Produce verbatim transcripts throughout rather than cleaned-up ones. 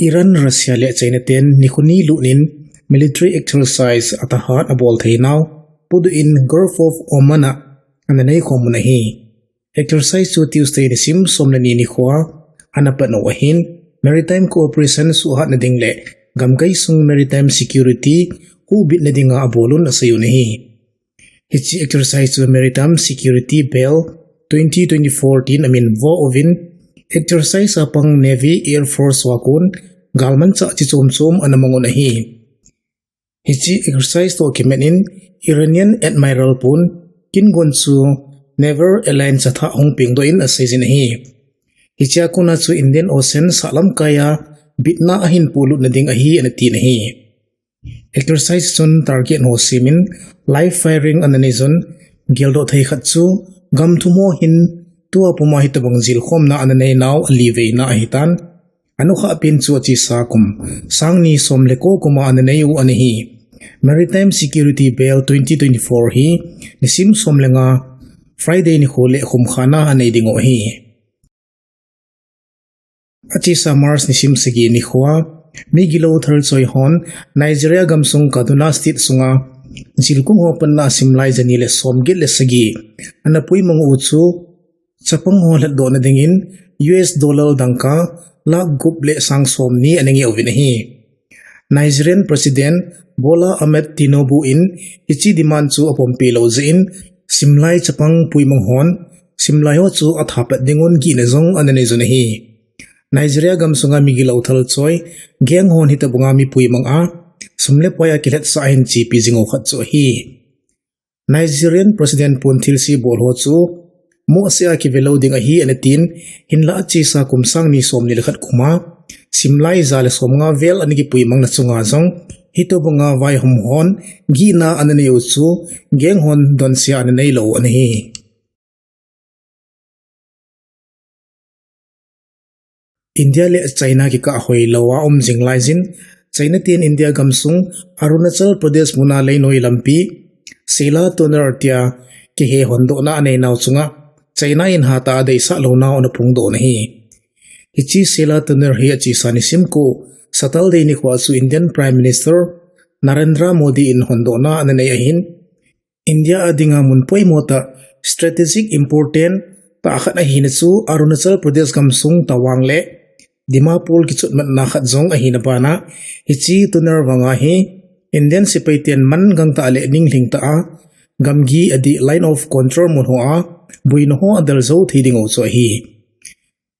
Iran, Russia le China ten nikho ni lut in military exercise athahat abol thei nau podoh in Gulf of Oman a ana nei khom un ahi. Exercise chu Tuesday nisim som le ni nikho a ana pat u ahin, maritime cooperation suhhatna ding le gamkai sung maritime security huhbitna dinga abol un asei un ahi. Hiche exercise chu Maritime Security Belt twenty twenty-four tin amin vo uvin, exercise a pang Navy, Air Force ho a kon galmanchah chi chom chom ana mang un ahi. Hiche exercise toh kimat in Iranian Admiral pun Kingon chu Naval Alliance a thah hung pengdoh in asei jin ahi. Hichea kona chu Indian Ocean sahlam kai a bitna ahin polutna ding ahi ana tin ahi. Exercise chun target ho simin live firing ana nei jun, geldoh thei khat chu gam thum ho hin tua puma hitobang jilkhomna ana nei nau ali veina ahitan. Anukhah pen chu achesa kum sang ni som le ko kuma ana nei u ana hi. Maritime Security Belt twenty twenty-four hi nisim som le nga Friday nikho le khum khat a anei ding u ahi. Achesa March nisim sagi nikho a, migilou thalchoi hon Nigeria gamsung Kaduna State sunga jilkung ho panna simlai jani le som get le sagi ana puimang u chu chapang ho lhatdohna dingin U S dollar dangka lakh gup le sang som ni ana ngeh uvin ahi. Nigerian President Bola Ahmed Tinubu in hiche demand chu apompi lou jeh in simlai chapang puimang hon simlai ho chu athapat ding un gihna jong ana nei jun ahi. Nigeria gamsunga migilou thalchoi gang hon hitobanga mi puimang a sum le pai a kilhetsah ahin chepi jing u khat chu ahi. Nigerian President pun thilse bol ho chu mohseh a kive lou ding ahi ana tin, hinlah achesa kum sang ni som ni le khat kuma simlai ja le som nga vel ana kipuimangna chunga jong hitobanga vaihom hon gihna ana nei u chu gang hon donse a ana nei lou u ana hi. India le China kikah hoilou a um jing lai jin, China ten India gamsung Arunachal Pradesh muna leinoi lampi Sela Tunnel tia kihe hondohna anei nau chunga China in hatah a deisah lou nau ana phongdoh un ahi. Hiche Sela Tunnel hi achesa nisim ko Saturday nikho a chu Indian Prime Minister Narendra Modi in hondohna ana nei ahin, India a dinga mun poimo tah, strategic important tah khat ahina chu Arunachal Pradesh gamsung Tawang le Dimapur kichotmatna khat jong ahina bana, hiche tunnel vanga hi Indian sepai ten man gangtah le ninglhing tah a gamgi adih Line of Control mun hoa boina ho adel jou thei ding u chu ahi.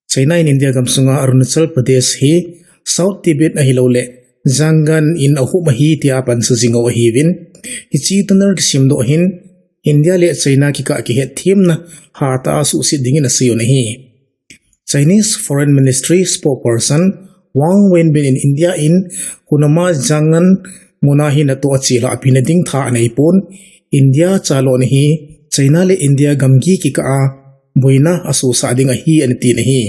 China in India gamsunga Arunachal Pradesh hi South Tibet ahilouleh Yangon in ahup ahi tia pansa jing u ahiuvin, hiche tunnel kisemdoh hin India le China kikah kihetthemna hatah a suhset dingin asei un ahi. Chinese Foreign Ministry spokesperson Wang Wenbin in India in hunama Yangon muna hi NATO a chelhahpina ding tha aneipon, India chalona hi China le India gamgi kikah a boina asosah ding ahi ana tin ahi.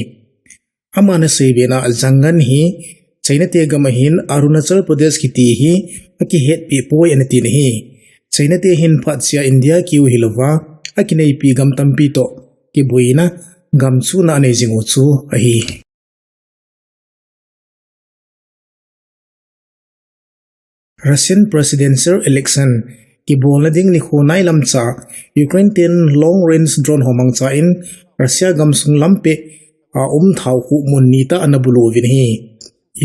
Aman asei bena Yangon hi China te gam ahin Arunachal Pradesh kiti hi akihetpeh poi ana tin ahi. China te hin phatchea India kiu hilouva akineipi gam tampi toh kiboina gamchuna anei jing u chu ahi. Russian presidential election kibolna ding nikho nailam cha Ukraine ten long range drone ho mangcha in Russia gamsung lampeh a um thaokhuh mun nitah ana bulu uvin ahi.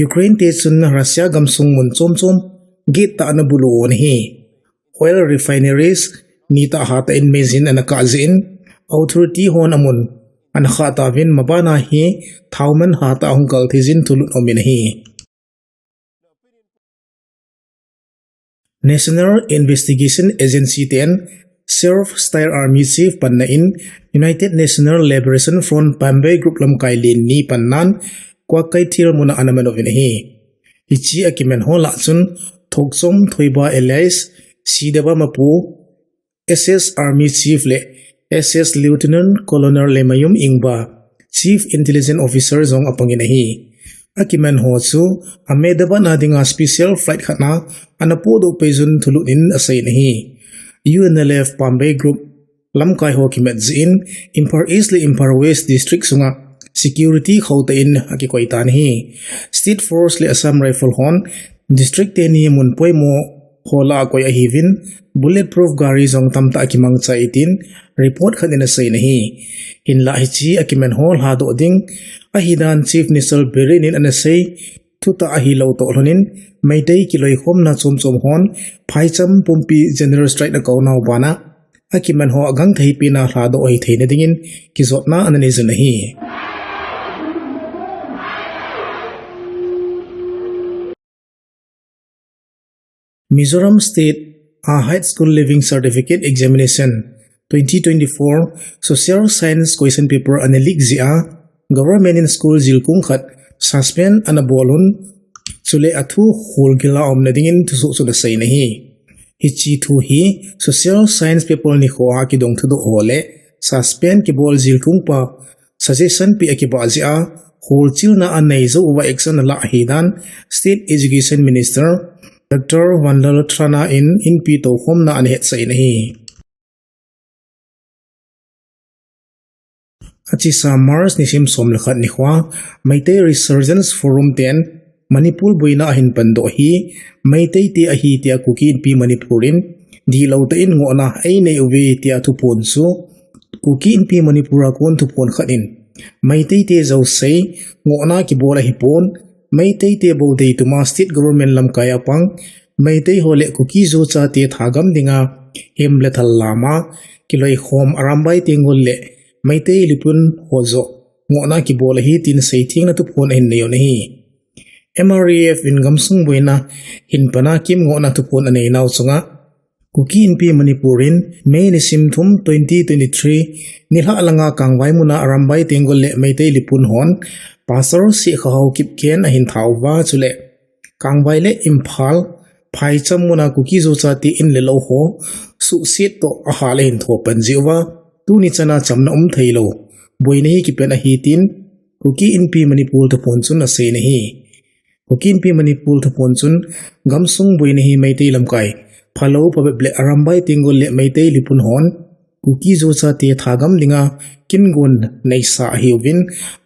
Ukraine te chun Russia gamsung mun chom chom get tah ana bulu un ahi. Oil refineries nitah hatah in meijin ana kah jeh in authority hon amun ana khah tauvin, mabana hi thaoman hatah ahung kal thei jin thulut aumin ahi. National Investigation Agency ten Azov Style Army Chief panna in United National Liberation Front Pambei Group lamkai len ni pannan Kwakaithir muna ana man uvin ahi. Hiche akiman ho lah chun Thokchom Thoiba alias Sidaba Mapu, S S Army Chief le S S Lieutenant Colonel Lemayum Ingba, Chief Intelligence Officer jong apangin ahi. Akiman ho chu Ahmedabad a dinga special flight khat a ana pohdoh peijun thulut in aseiyin ahi. U N L F Pambei Group lamkai ho kimat jeh in Imphal East le Imphal West District sunga security khauh tah in akikoi tan ahi. State Force le Assam Rifle hon district teni mun poimo ho lah a koi ahiuvin, bulletproof gari jong tamtah akimangchai tin report khat in asei in ahi. Hinlah hiche akiman ho lhadoh ding ahidan Chief Minister Biren in anasei thutah ahilou toh lhon in, Meitei kiloikhomna chomchom hon phaicham pumpi general strike ana kou nau bana akiman ho agangthei pena lhadoh ahi theina dingin kijotna ana neijin ahi. Mizoram State a High School Leaving Certificate Examination twenty twenty-four Social Science Question Paper ana leak jeh a government in school jilkung khat suspend ana bol un, chule athu kholgil a umna dingin thusoh chun asei in ahi. Hiche thu hi Social Science Paper nikho a kidong thudoh ho le suspend kibol jilkung pa suggestion pe akiba jeh a kholchilna anei jou uva action alah ahidan State Education Minister Doctor Vanlalthrana in inpi toukhomna ana hetsah in ahi. Achesa March nisim som le khat nikho a Meitei Resurgence Forum ten Manipur boina ahin pandoh hi Meitei te ahi tia Kuki Inpi Manipur in dihlou tah in ngohna einei uve tia thuphon chu Kuki Inpi Manipur a kon thuphon khat in Meitei te jouse ngohna kibol ahipon, Meitei te bou deituma state government lamkai a pang Meitei ho le Kuki Zo chate thagam dinga hem le thal lama kiloikhom Arambai Tenggol le Meitei Lipun ho joh ngohna kibol ahi tin seithengna thuphon ahin nei un ahi. M R E F in gamsung boina hin pana kim ngohna thuphon anei nau chunga Kuki Inpi Manipur in May nisim thum twenty twenty-three nilhah langa Kangvai muna Arambai Tenggol le Meitei Lipun hon Pastor Sikha Haokip ken ahin thauva chule Kangvai le Imphal phaicham muna Kuki Zo chate in le lou ho suhset toh ahal ahin tho pan jeh uva tuni chana chamna um theilou boina hi kipan ahi tin Kuki Inpi Manipur thuphon chun asei in ahi. Kuki Inpi Manipur thuphon chun gamsung boina hi Meitei lamkai phalou phabep le Arambai Tenggol le Meitei Lipun hon Kuki Zo chate thagam dinga kingon neisa ahiuvin,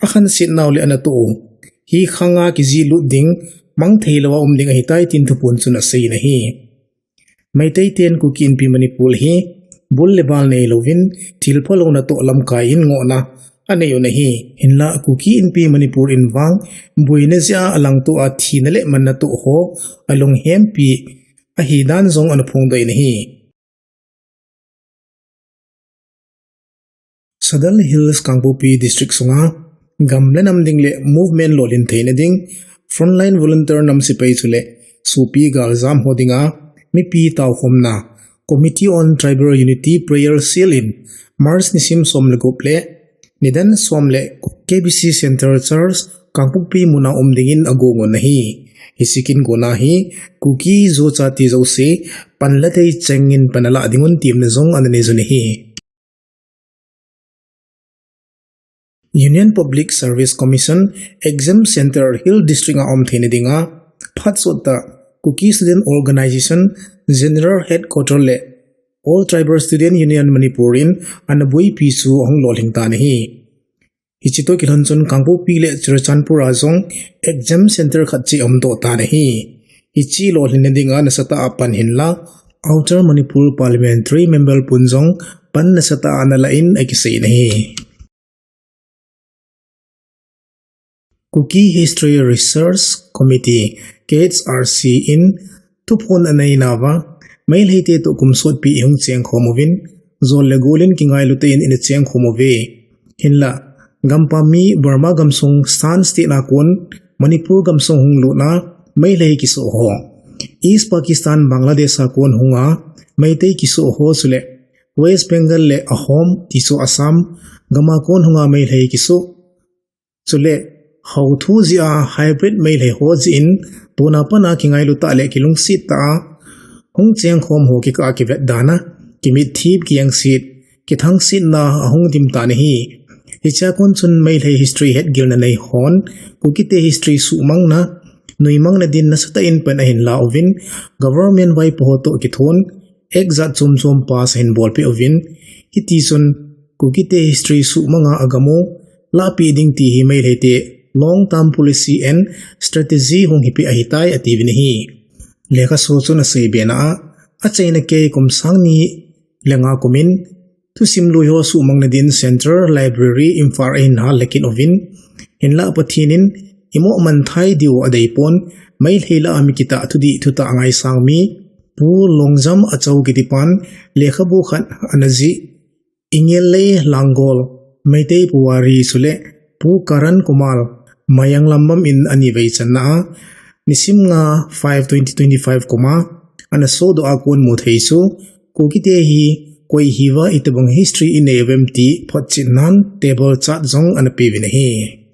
akhanset nau le anatoh u hi khanga kijih lut ding, mang theilou a um ding ahitai tin thuphon chun asei in ahi. Meitei ten Kuki Inpi Manipur hi bul le bal neilouvin thilphalou natoh lamkai in ngohna anei un ahi. Hinlah Kuki Inpi Manipur in vang boina jeh a alangtoh a thina le manna toh ho alunghempi ahidan jong ana phongdoh in ahi. Sadar Hills Kangpokpi District sunga gam le nam ding le movement lolhin theina ding frontline volunteer nam sepai chule sopi galjam ho dinga mipi taokhomna Committee on Tribal Unity Prayer Cell in March nisim som le gup le nidan som le K B C Central Church Kangpokpi muna um dingin agong un ahi. Hiche kingona hi Kuki Zo chate jouse panla thei chengin pan alah dingun temna jong ana neijun ahi. Union Public Service Commission Exam Center Hill District a um theina dinga phat sottah Kuki Student Organization General Headquarter le All Tribal Student Union Manipur in ana boipi chu ahung lolhing tan ahi. Hiche toh kilhon chun Kangpokpi le Churachandpur a jong exam center khat cheh aumdoh tan ahi. Hiche lolhinna dinga nasatah a pan hinla Outer Manipur Parliamentary Member pun jong pan nasatah a ana lah in akisei in ahi. Kuki History Research Committee, K H R C in thuphon anei nauva, Meitei te toh kum sotpi ihung chengkhom uvin, jol le gol in kingailu tah in ina chengkhom uve. Hinlah, gampam mi Burma gamsung Shan State a kon, Manipur gamsung hung lutna, Meitei kisoh ho. East Pakistan, Bangladesh a kon hunga, Meitei kisoh ho chule, West Bengal le Ahom, tichu Assam, gam a kon hunga Meitei kisoh. Chule, hou thu jeh a hybrid Meitei ho jeh in, tuna pana kingailu tah le kilungset tah a, hung chengkhom ho kikah a kivet dan a, kimitthip, kiengset, kithangsetna ahung dim tan ahi. Hichea kon chun Meitei history hetgilna nei hon, Kukite history suhmangna, nuimangna din nasatah in pan ahin la uvin, government vaipo ho toh kithon, act jat chom chom pass ahin bolpeh uvin, hitichun Kukite history suhmanga agam u, lahpeh ding ti hi Meitei te long term policy and strategy hung hipeh ahitai atiuvin ahi. Lekhaso chun asei bena a, achaina kei kum sang ni le nga kumin thusim lui ho suhmang nadin Central Library Imphal ahin hal lhakit uvin, hinlah Pathen in imoh manthai diu adeipon, Meitei lah a mi kitah thudih thutah ngaisang mi Pu Longjam Achou kitipan lekhabu khat ana jih, Ingellei Langol, Meitei Puwari chule Pu Karan Kumar, Mayanglambam in ani veichanna a, nisim nga five twenty twenty-five kuma ana sodoh a kon mu thei chu, Kukite hi koi hiuva itobang history inei uvem ti photchetnan table chart jong ana peuvin ahi.